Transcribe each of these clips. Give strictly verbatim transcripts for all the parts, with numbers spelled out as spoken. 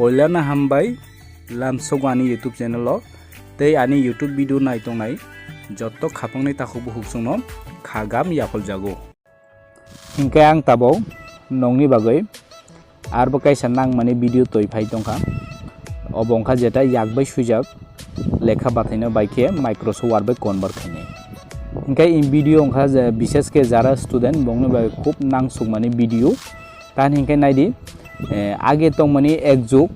Poilano hambai lamsogo ani YouTube channel o tei ani YouTube video naitongnai jotto khapangni takhuk bukhuk chwngno khagam yaphaljago. Hinkhe ang tabok nongni bagwi arbo kaisa nangmani video twi phai tongkha. Obo wngkha jeta yak bai swijak lekha bathaino bai khe Microsoft Word bai convert khainai. Hinkhe in video wngkha je bishesh khe jara student bongni bai khub nangsukmani video. Tani hinkhe naidi, eh, age tongmani ek jug,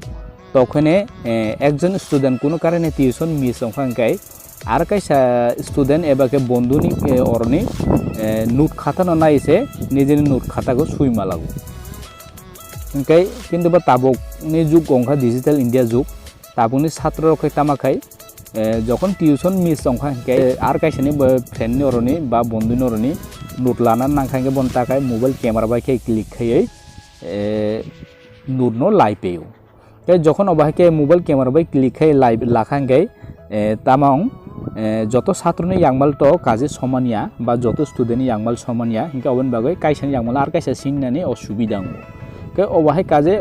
tokhene, eh, ekjon student kunu karane tuition miss wngkha hinkhe ar kaisa student eba khe bondhuni, eh, oroni, eh, note khatano nai se nijini note khatako sui malago. Hinkhe kintu ba tabukni jug wngkha digital India jug, tabukni satro rok khe tama khai, eh, jokhon tuition miss wngkha hinkhe ar kaisani bo friend ni oroni ba bondhuni oroni note lana nangkha hinkhe bono takhai mobile camera bai khe click khaiwi, eh, note no lai peo. Tei jokhon obo hai khe mobile camera bai click khai lai lakha hinkhe, eh, tamong, eh, joto satroni yangmal to kaje somanya ba joto student ni yangmal somanya hinkhe oboni bagwi kaisani yangmal ar kaisa sininani osubida wngo. Khe obo hai kaje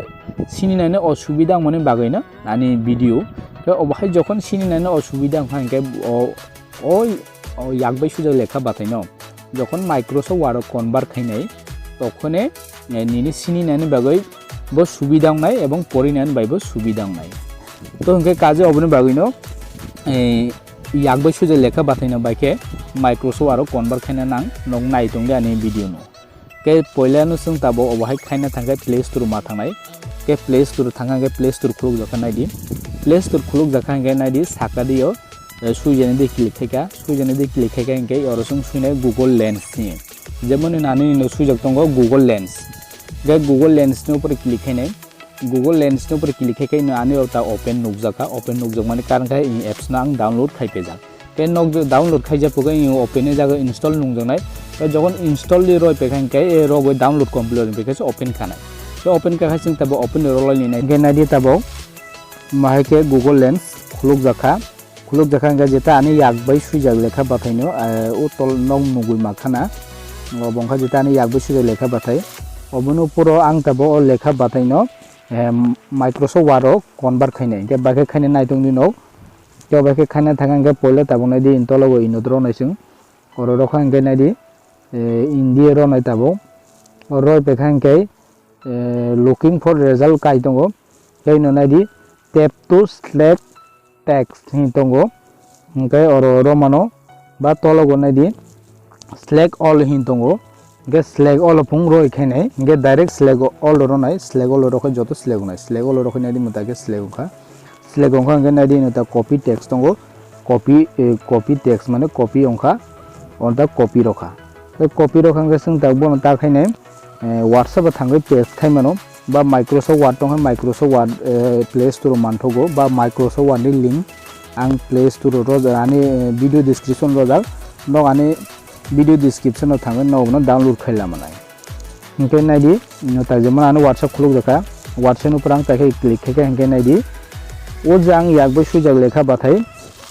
sininani osubida wngmani bagwino ani video. Khe obo hai jokhon sininani osubida wngkha hinkhe o, o, o yak bai swijak lekha bathaino jokhon Microsoft Word o convert khainai, tokhone, eh, nini sininani bagwi bo subida wngnai ebong porinani bai bo subida wngnai. To hinkhe kaje oboni bagwino, eh, yak bai swijak lekha bathaino bai khe Microsoft Word o convert khaina nang, nok nai tongdi ani video no. Khe poilano chwng tabuk obo hai khaina thangkhe Play Store ma thangnai. Khe Play Store thangkha hinkhe Play Store khulukjakha naidi. Play Store khulukjakha hinkhe naidi saka dio, eh, swijani di click khaikha. Swijani di click khaikha hinkhe oro chwng swinai Google Lens ni. Jemon nini nani no swijak tongo Google Lens. Khe Google Lens ni upor click khainai. Google Lens ni upor click khai khe ani o ta open nukjakha, open nukjakmani karon khe i apps no ang download khai pejak. Tei nok download khaijak phuka i open ni jaga install nungjaknai. Tei jokhon install di roi pekha hinkhe e rogwi download complete roi pekha se open khanai. Tei open kha chwng tabo open ni rolai ninai. Hinkhe naidi tabo mahai khe Google Lens khulukjakha. Khulukjakha hinkhe jeta ani yak bai swijak lekha bathaino, eh, o tol nok nugwi makhana. Obo wngkha jeta ani yak bai swijak lekha bathai. Oboni uporo ang tabo o lekha bathaino, eh, Microsoft Word o convert khainai. Hinkhe bai khe khaina naitung di nok. Tei bai khe khaina thangkha hinkhe poila tabuk naidi intologo inut rok naising. Oro rokha hinkhe naidi, eh, India rok nai tabuk. Oro roi pekha hinkhe, eh, looking for result kai tongo. Tei no naidi tap to select text hin tongo. Hinkhe oro romano ba tologo naidi select all hin tongo. Hinkhe select all phung roi khainai. Hinkhe direct select all ro nai, select all ro khe joto select nai. Select all ro khe naidi mwtai khe select wngkha. Select wngkha hinkhe naidi ino ta copy text tongo. Copy, eh, copy text mane copy wngkha. Ono ta copy rokha. Tei copy rokha hinkhe chwng ta bono ta khainai, eh, WhatsApp o thangwi paste khai mano. Ba Microsoft Word tongkha, Microsoft Word, eh, Play Store o manthogo, ba Microsoft Word ni link ang Play Store o rojak, ani, eh, video description rojak, nok ani video description o thangwi nok no download khai lamanai. Hinkhe naidi, ino ta jemon ano WhatsApp khuluk jakha, WhatsApp ni upor ang ta khe click khai khe hinkhe naidi, o je ang yak bai swijak lekha bathai,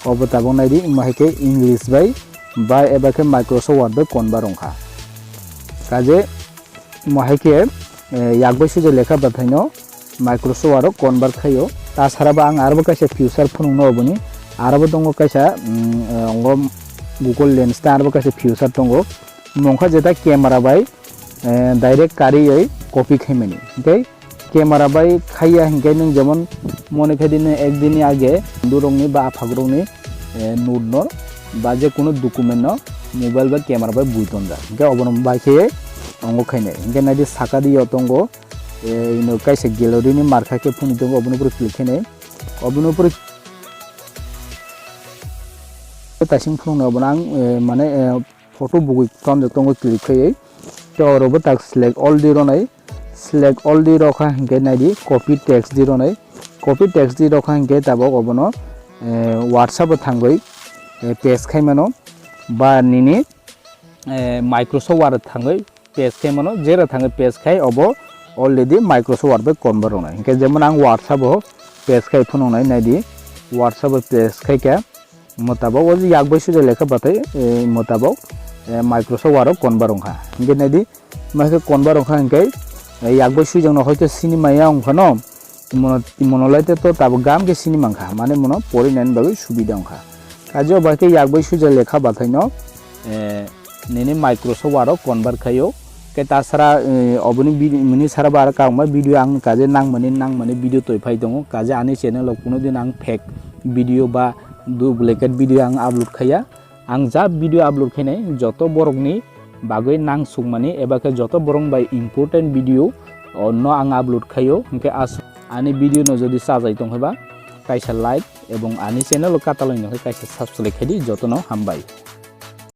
obo tabuk naidi, imo hai khe English bai, bai eba khe Microsoft Word bai convert wngkha. Kaje, mo hai khe, eh, yak bai swijak lekha bathaino Microsoft Word o convert khaio. Ta sara ba ang arbo kaisa feature phunukno oboni. Arbo tongo kaisa, mm, eh, ongo Google Lens ta arbo kaisa feature tongo. Mungkha jeta camera bai, eh, direct karioi copy khaimani. Tei camera bai khaiya hinkhe nwng jemon mone khe dino ek din ni age bondhu rokni ba aphak rokni, eh, note no ba je kunu document no mobile ba camera bai bui tonjak. Hinkhe obono bai khe ongo khainai. Hinkhe naidi saka di yo tongo, eh, ino kaisa gallery ni markha khe phunui tongo, obono pore click khainai. Obono pore taising phunuknai obono ang, eh, mane, eh, photo bugui tonjak tongo click khaiwi. Tei oro bo tak select all di ronai. Select all di rokha hinkhe naidi copy text di ronai. Copy text di rokha hinkhe tabok obono, eh, WhatsApp o thangwi, eh, paste khai mano ba nini, eh, Microsoft Word o thangwi paste khai mano. Jera thangwi paste khai obo already Microsoft Word bai convert ronai. Hinkhe jemon ang WhatsApp o paste khai phunuknai naidi. WhatsApp o paste khai kha. Mo tabok o yak bai swijak lekha bathai, eh, mo tabok, eh, Microsoft Word o convert wngkha. Hinkhe naidi, mo khe convert wngkha hinkhe, eh, yak bai swijak no hoito sini maya wngkha no, Mono, monolite to tabuk gam khe sini mankha, mane mono porinani bagwi subida wngkha. Kaje o bai khe yak bai suja lekha bathai no, eh, nini Microsoft Word o convert khaio. Khe tasara, eh, oboni bidi-, mini sara ba aro kauma video ang kaje nangmani, nangmani video toi phai tongo. Kaje ani channel o kuno din ang fake video ba duplicate video ang upload khaiya. Ang ja video upload khainai joto borokni bagwi nangsukmani eba khe joto borok bai important video, o, no ang upload khaio. Hinkhe as-, ani video no jodi chajai tongkhe ba kaisa like ebong ani channel o kataloi no khe kaisa subscribe khaidi, jotono hambai.